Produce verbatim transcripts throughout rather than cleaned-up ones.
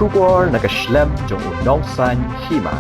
Khubor na ka shlem jong u Nongsaiñ Hima.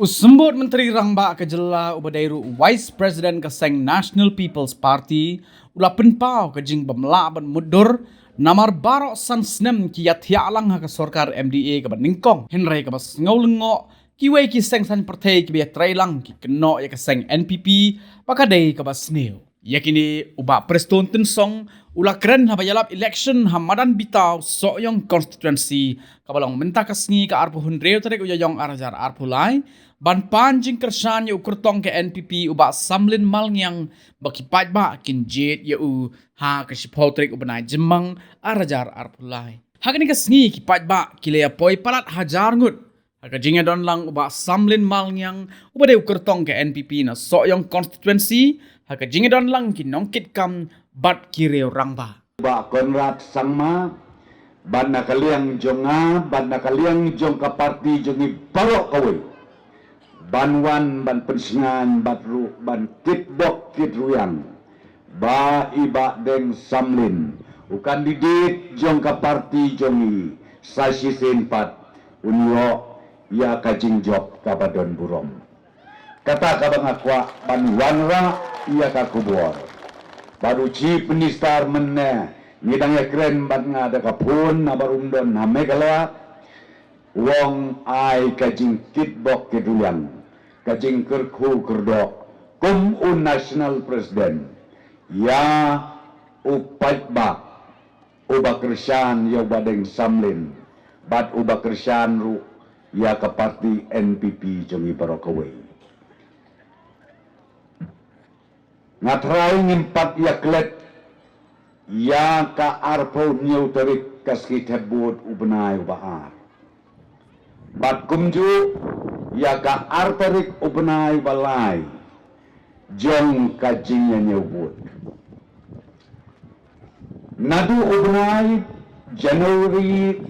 U Symbud Myntri Rangbah ka jylla uba dei ruh Vice President ka seng National People's Party u la pynpaw ka jingbymlah ban mutdur namar baroh san snem ki ïathiah lang ha ka sorkar M D A kaba nyngkong, hynrei kaba sngew lyngngoh kiwei ki seng saiñ pyrthei kiba ïatrei lang ki kynnoh ïa ka seng N P P ba ka dei kaba sniew. Ïa kine u Bah Prestone Tynsong u la kren haba ïalap election ha madan Bitaw Sohiong constituency kaba long mynta ka sngi ka arphew hynriew tarik u Ïaïong ar hajar arphew lai ban pan jingkyrshan ïa u kyrtong ka N P P u Bah Samlin Malngiang ba ki paidbah kin jied ïa u ha ka shiphew tarik u bnai Jymmang ar hajar arphew lai. Ha kane ka sngi ki paidbah ki la ïa poi palat hajar ngut ha ka jingïadon lang u Bah Samlin Malngiang uba dei u kyrtong ka N P P na Sohiong constituency ha ka jingïadon lang ki nongkitkam bad ki riew rangbah. Bah Conrad Sangma, bad na ka liang jong nga, bad na ka liang jong ka parti jong ngi baroh kawei, ban wan ban pynsngew bad ruh ban kitbok kitrwiang ba i Bah Deng Samlin, u kandidet jong ka parti jong ngi, sa shisien pat un ïoh ïa ka jingjop kaba don burom. Kata kaba nga kwah ban wanrah ïa ka khubor. Bad u Chief Minister mynne ngi dang ïakren bad nga da ka phone namar um don ha Meghalaya. U ong ai ka jingkitbok kitrwiang, ka jingkyrkhu kyrdoh kum u National President ïa u paidbah uba kyrshan ïa u Bah Deng Samlin bad uba kyrshan ruh ïa ka parti N P P jong ngi baroh kawei. Nga trai ngim pat ïa klet ïa ka arphew hynñiew tarik ka sngi thep vote u bnai uba ar, bad kumjuh ïa ka ar tarik u bnai uba lai jong ka jingïañiew vote. Naduh u bnai January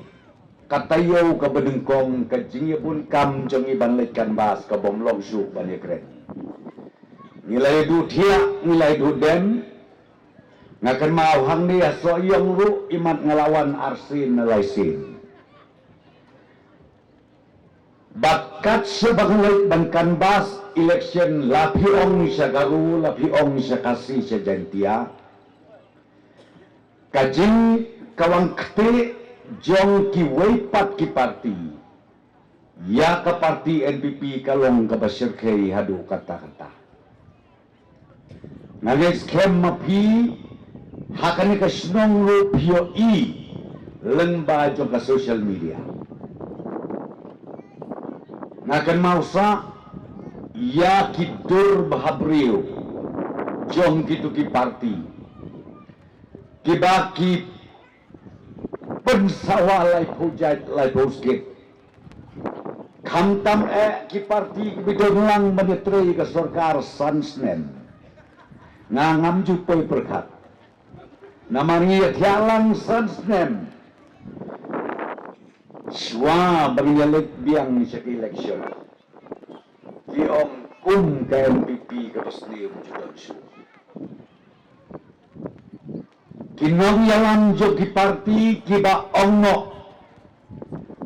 ka taïew kaba nyngkong ka jingïabun kam jong ngi ban leit canvass ka bym long shuh ban ïakren. Ngi la ïa duh thiah, ngi la ïa duh dem. Nga kynmaw hangne ha Sohiong ruh imat nga la wan arsien na laisien. Bad kat shaba nga leit ban canvass election, la phi ong sha Garo, la phi ong sha Khasi, sha Jaintia, ka jingkawang ktieh jong kiwei pat ki parti ïa ka parti N P P ka long kaba shyrkhei haduh katta katta. Nga ngeit skhem ma phi ha kane ka shnong ruh phi ïohi lyngba jong ka social media. Nga kynmaw sa ïa ki dur bhabriew jong kitu ki parti kiba ki pynsawa laiphew jait laiphew skit. Khamtam eh ki parti kiba don lang ban ïatrei ka sorkar san snem. Nga ngam ju poi pyrkhat. Namar ngi ïathiah lang san snem shuwa ba ngin ïaleit biang sha ka election. Ki ong kum ka N P P kaba sniew ju don shuh. Ki nongïalam jong ki parti kiba ong noh,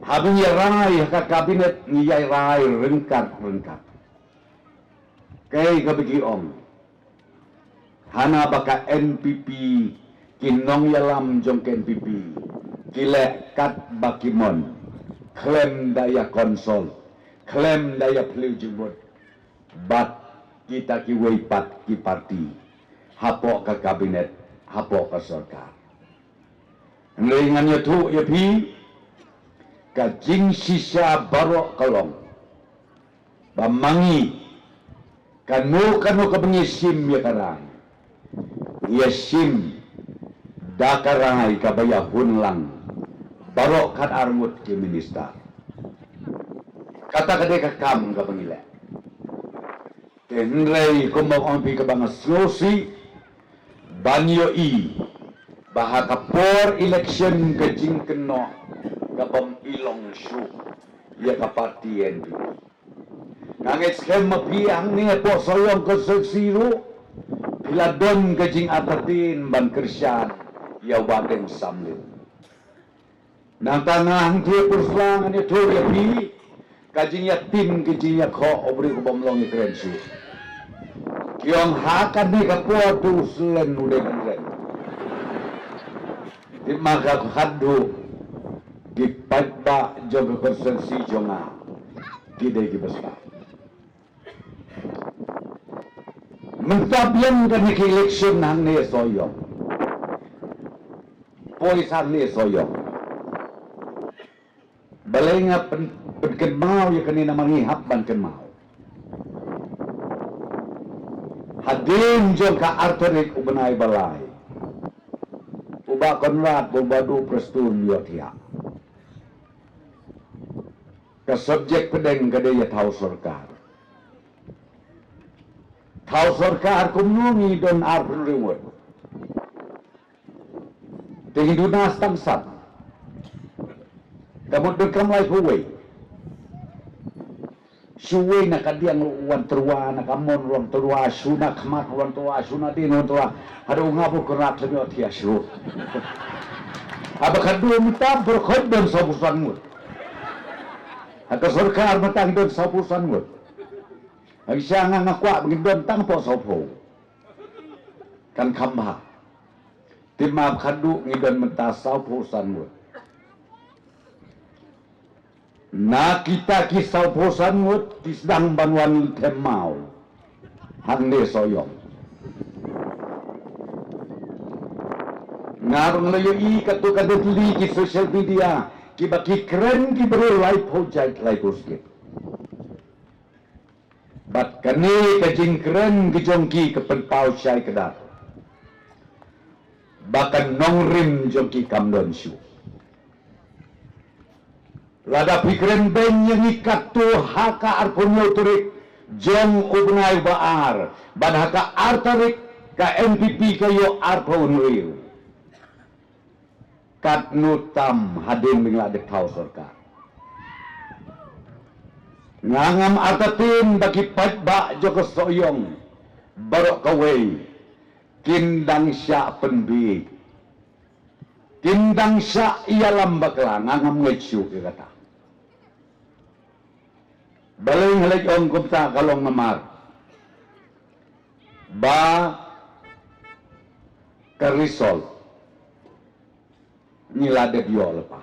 haba ngi rai ha ka kabinet ngi ïai rai ryngkat ryngkat. Kaei kaba ki ong? Hana ba ka N P P, ki nongïalam jong ka N P P ki leh kat ba ki mon, khlem da ïa consult, khlem da ïa phylliew jingmut bad kita kiwei pat ki parti hapoh ka kabinet, hapoh ka sorkar. Hynrei ngan ïathuh ïa phi, ka jingshisha baroh ka long ba ma ngi, kano kano kaba ngi shim ïa ka rai, ngi ïa shim da ka rai kaba ïahun lang baroh khatar ngut ki minister. Kata ka dei ka kam kaba ngi leh. Te hynrei kumba ong phi, kaba nga sngewsih ban ïohi ba ha ka por election ka jingkynnoh ka bym i long shuh ïa ka parti N P P. Nga ngeit skhem ma phi hangne hapoh Sohiong constituency ruh phi la don ka jingartatien ban kyrshan ïa u Bah Deng Samlin. Nangta nga hangtei pyrshang ngan ïathuh ïa phi ka jingïatim, ka jingïakhoh u briew u bym long ïakren shuh. Ki ong ha kane ka por tu slen u dei ban kren. Te ma ka khadduh ki paidbah jong ka constituency jong nga ki dei ki bastad. Mynta biang kane ka election hangne Sohiong. Poi hangne Sohiong. Balei nga pyn, pynkynmaw ïa kane namar ngi hap ban kynmaw. Hadien jong ka ar tarik u bnai ba lai, u Bah Conrad, u Bah Duh Prestone u ïohthiah. Ka subject pdeng ka dei ïa thaw sorkar. Thaw sorkar kumno ngi don arphew hynriew ngut. Te ngi duna tang san. Ka mut donkam laiphew wei. Shu wei na ka diang ruh wan tyrwa, na ka mon ruh wan tyrwa, shu na khmat ruh wan tyrwa, shu na dien ruh wan tyrwa. Haduh nga bun kynrad lem ïohthiah shuh. Haba khadduh mynta pyrkhat don sawphew san ngut. Ha ka sorkar mynta ngi don sawphew san ngut. Hangta nga, nga kwah ba ngin don tang hapoh sawphew. Kan kham bha. Te ma khadduh ngi don mynta sawphew san ngut. Na kita ki sawphew san ngut ki sdang ban wan them maw hangne Sohiong. Nga ruh nga la ïohi katto katne tylli ki social media kiba ki kren ki briew laiphew jait laiphew skit. Bad kane ka jingkren ka jong ki ka pynpaw shai kdar ba ka nongrim jong ki kam don shuh. Lada phi kren beiñ ïa ngi katto ha ka arphew hynñiew tarik jong u bnai ba ar bad ha ka ar tarik ka N P P ka ïoh arphew hynriew. Katno tam hadien ba ngi la dep thaw sorkar. Nga ngam artatien ba ki paidbah jong ka Sohiong baroh kawei kin dang shah pynbieit, kin dang shah ïalam bakla, nga ngam ngeit shuh ïa kata. Balei nga leit ong kumta? Ka long namar ba ka result ngi la dep ïoh lypa.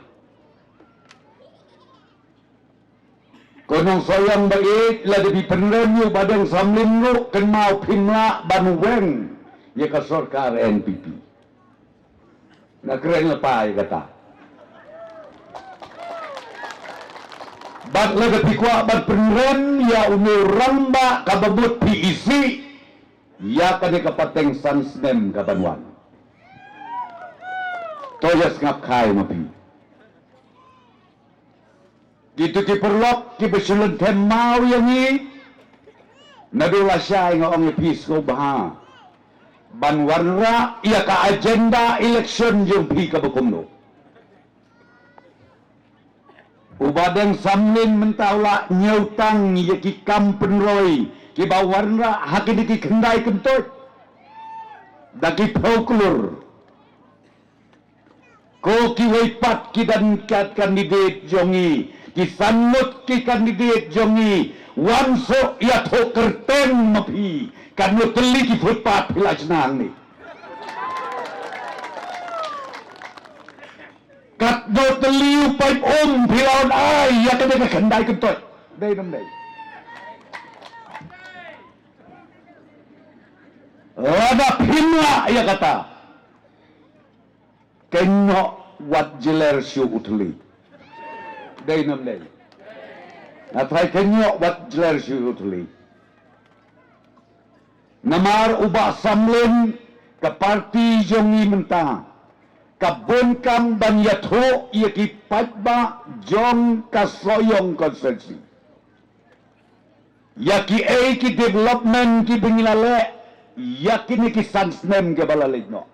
Ko nong Sohiong ba ïeit, lada phi pynrem ïa u Bah Deng Samlin ruh kynmaw phim lah ban weng ïa ka sorkar N P P. Nga kren lypa ïa kata. Bad lada phi kwah ban pynrem ïa une u rangbah kaba mut phi isih ïa kane ka pateng san snem kaban wan, to ïa sngap khai ma phi. Kito ki paralok kiba shu lynthem maw ïa ngi, naduh lashai nga ong ïa phi, sngewbha ban wanrah ïa ka agenda election jong phi kaba kumno. U Bah Deng Samlin mynta u la ñiewtang ïa ki kam pynroi kiba wanrah ha kine ki khyndai kyntoit da ki phew klur. Ko kiwei pat ki dang kat candidate jong ngi, ki san ngut ki candidate jong ngi, wan suk ïathuh kyrteng ma phi, katno tylli ki footpath phi la shna hangne. Katno tylli u paip um phi la wan ai ïa kane ka khyndai kyntoit. Dei ne ym dei? Lada phim lah ïa kata, kynnoh wat jler shuh u thylli. Dei ne ym dei? Nga tharai kynnoh wat jler shuh u thylli. Namar u Bah Samlin, ka party jong ngi mynta ka bun kam ban ïathuh ïa ki paidbah jong ka Sohiong constituency ïa kiei ki development kiba ngi la leh ïa kine ki san snem kiba la leit noh.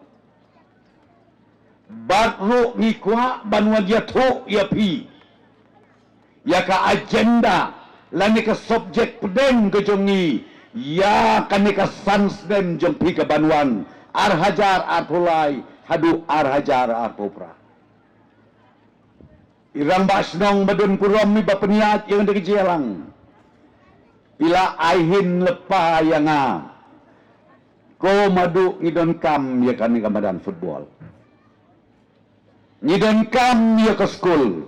Bad ruh ngi kwah ban wan ïathuh ïa phi ïa ka agenda lane ka subject pdeng ka jong ngi ïa kane ka san snem jong phi kaban wan, ar hajar arphew lai haduh ar hajar arphew phra. I rangbah shnong ba don burom, i ba pynïaid ïa ka jingïalang, i la ai hin lypa ïa nga. Ko Madu, ngi donkam ïa kane ka madan football. Ngi donkam ïa ka skul.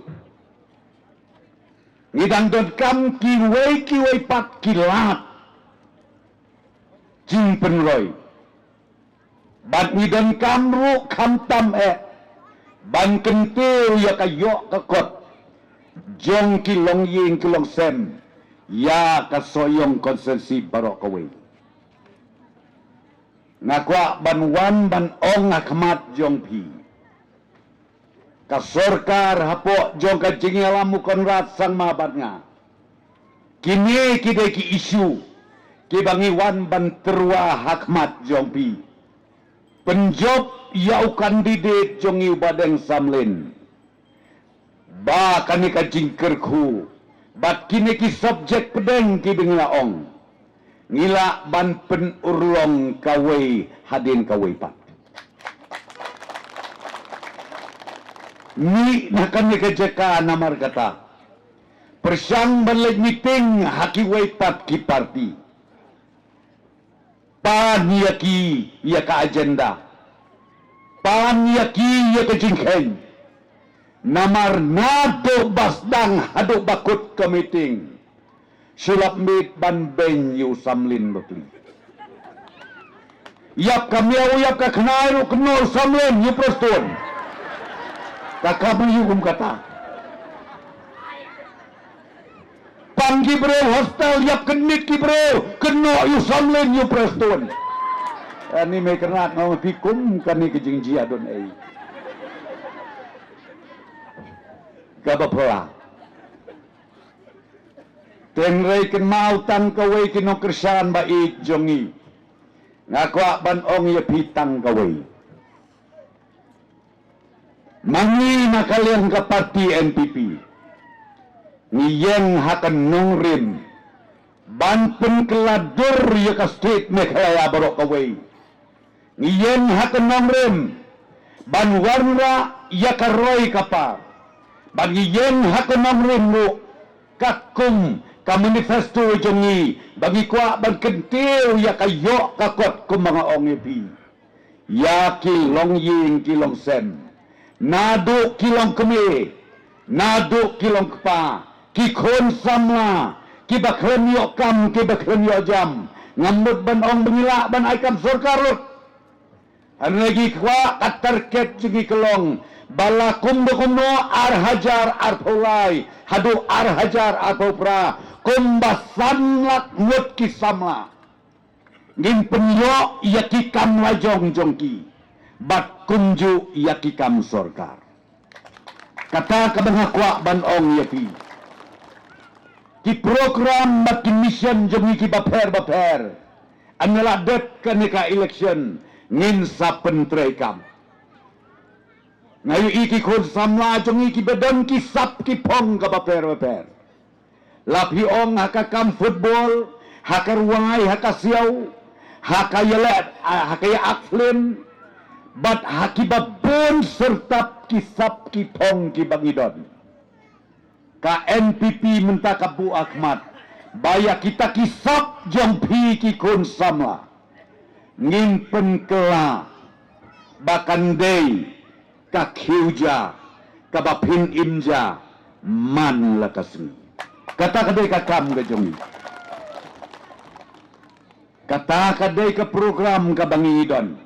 Ngi dang donkam kiwei kiwei pat ki lad jingpynroi. Bad ngi donkam ruh khamtam eh ban kyntiew ïa ka ïoh ka kot jong ki longïing ki longsem ïa ka Sohiong constituency baroh kawei. Nga kwah ban wan ban ong ha khmat jong phi, ka sorkar hapoh jong ka jingïalam u Conrad Sangma bad nga, kine ki dei ki issue kiba ngi wan ban tyrwa ha khmat jong phi. Pynjop ïa u candidate jong ngi u Bah Deng Samlin ba kane ka jingkyrkhu bad kine ki subject pdeng kiba ngi la ong, ngi lah ban pynurlong kawei hadien kawei pat. Mih na kane ka jaka namar kata, pyrshang ban leit meeting ha kiwei pat ki parti. Pan ïa ki ïa ka agenda, pan ïa ki ïa ka jingkheiñ. Namar naduh ba sdang haduh ba kut ka meeting, shu lap miet ban beiñ ïa u Samlin bapli. Ïap ka miaw ïap ka khnai ruh kynnoh u Samlin ïa u Prestone. Ka kam ïa u kum kata. Pang ki briew hostel, ïap kynmit ki briew, kynnoh ïa u Samlin ïa u Prestone. Ani me kynrad nga ong phi kum kane ka jingjia don ei. Kaba phylla. Tynrai kynmaw tang kawei ki nongkyrshan ba ïeit jong ngi. Nga kwah ban ong ïa phi tang kawei. Ma ngi na ka liang ka parti N P P, ngi ïeng ha ka nongrim ban pynkylla dur ïa ka state Meghalaya baroh kawei. Ngi ïeng ha ka nongrim ban wanrah ïa ka roi ka par. Ban ngi ïeng ha ka nongrim ruh katkum ka manifesto jong ngi ba ngi kwah ban kyntiew ïa ka ïoh ka kot kumba nga ong ïa phi. Ïa ki longïing ki longsem, naduh ki longkmie, naduh ki longkpa, ki khun samla, kiba khlem ïoh kam, kiba khlem ïoh jam. Ngam mut ban ong ba ngi lah ban ai kam sorkar lut. Hynrei ngi kwah ka target jong ngi ka long ba la kumno kumno ar hajar arphew lai haduh ar hajar arphew phra, kumba san lak ngut ki samla, ngin pynïoh ïa ki kam lajong jong ki bad kumjuh ïa ki kam sorkar. Kata kaba nga kwah ban ong ïa phi. Ki program bad ki mission jong ngi kiba pher ba pher, haba la dep kane ka election ngin sa pyntreikam. Nga ïohi ki khun samla jong ngi kiba don ki sap ki phong kaba pher ba pher. La phi ong ha ka kam football, ha ka rwai, ha ka siaw, ha ka ïaleh, ha ka ïa act film, bad ha kiba bun syrtap ki sap ki phong kiba ngi don. Ka N P P mynta ka buh ha khmat ba ïa kita ki sap jong phi ki khun samla ngin pynkylla ba kan dei ka khiew ja kaba phin im ja man la ka sngi. Kata ka dei ka kam ka jong ngi. Kata ka dei ka program kaba ngi don,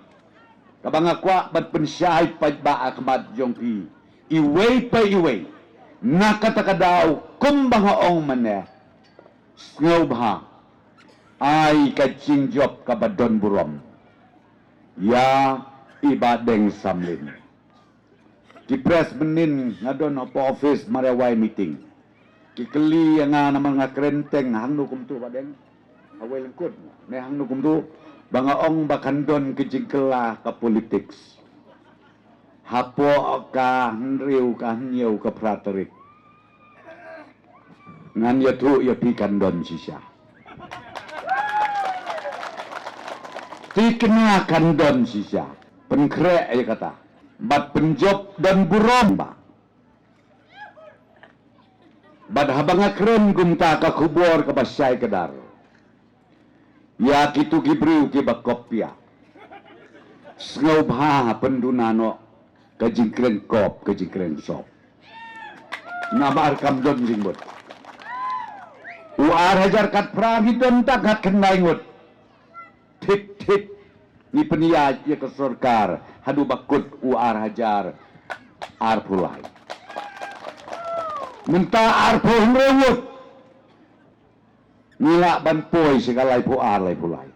kaba nga kwah ban pynshai paidbah ha khmat jong phi iwei pa iwei. Na kata ka daw kumba nga ong mynne, sngewbha ai ka jingjop kaba don burom ïa i Bah Deng Samlin. Ki press mynnin nga don hapoh office mar ïa wai meeting. Ki kylli ïa nga namar nga kren teng, hangno kumto Bah Deng? Hawei lyngkut ne hangno kumto? Ba nga ong ba kan don ka jingkylla ka politics hapoh ka hynriew, ka hynñiew, ka phra tarik. Ngan ïathuh ïa phi, kan don shisha. Thikna kan don shisha. Pynkhreh ïa kata bad pynjop don burom ba Bad haba nga kren kumta ka khubor kaba shai kdar ïa kito ki briew kiba kop piah, sngewbha pynduna noh ka jingkren kop, ka jingkren sop. Namar kam don jingmut. U ar hajar khatphra ngi don tang khatkhyndai ngut. Thit thit ngi pynïaid ïa ka sorkar haduh ba kut u ar hajar arphew lai. Mynta arphew hynriew ngut ngi lah ban poi sha ka laiphew ar, laiphew lai.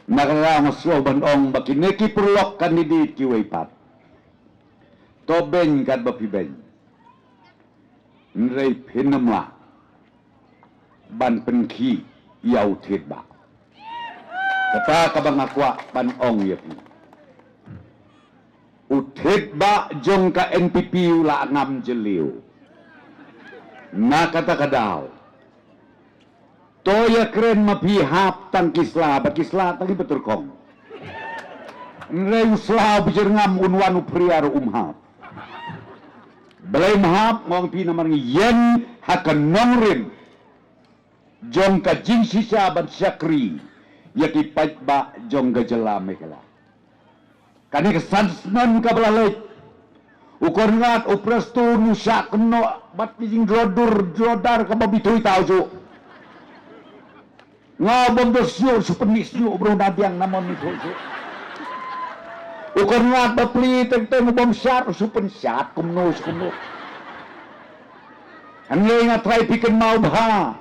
Na ka daw nga sngew ban ong ba kine ki paralok candidate kiwei pat, to beiñ katba phi beiñ, hynrei phin ym lah ban pynkhih ïa u thied bah. Kata kaba nga kwah ban ong ïa phi. U thied bah jong ka N P P u la ngam jylliew. Na kata ka daw, to ïa kren ma phi hap tang ki sla, ba ki sla tang ki ba tyrkhong. Hynrei u sla u ba jyrngam un wan u phria ruh um hap. Balei um hap? Nga ong phi namar ngi ïeng ha ka nongrim jong ka jingshisha ban shakri ïa ki paidbah jong ka jylla Meghalaya. Kane ka san snem kaba la leit, u Conrad u Prestone u shah kynnoh bad ki jingdro dur dro dar kaba bithuh ita u shuh. Nga bym da shuh, shu pynmih shuh bro, na biang na mon bithuh shuh. U Conrad ba plie teng teng u bym shad, shu pynshad kumno shu kumno. Hangne nga trai phi kynmaw bha.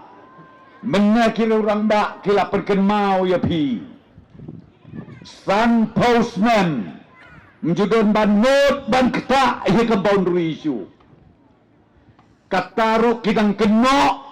Mynne ki rangbah ki la pynkynmaw ïa phi. Sanphew snem ym ju don ba nud ban ktah ïa ka boundary issue. Kata ruh ki dang kynnoh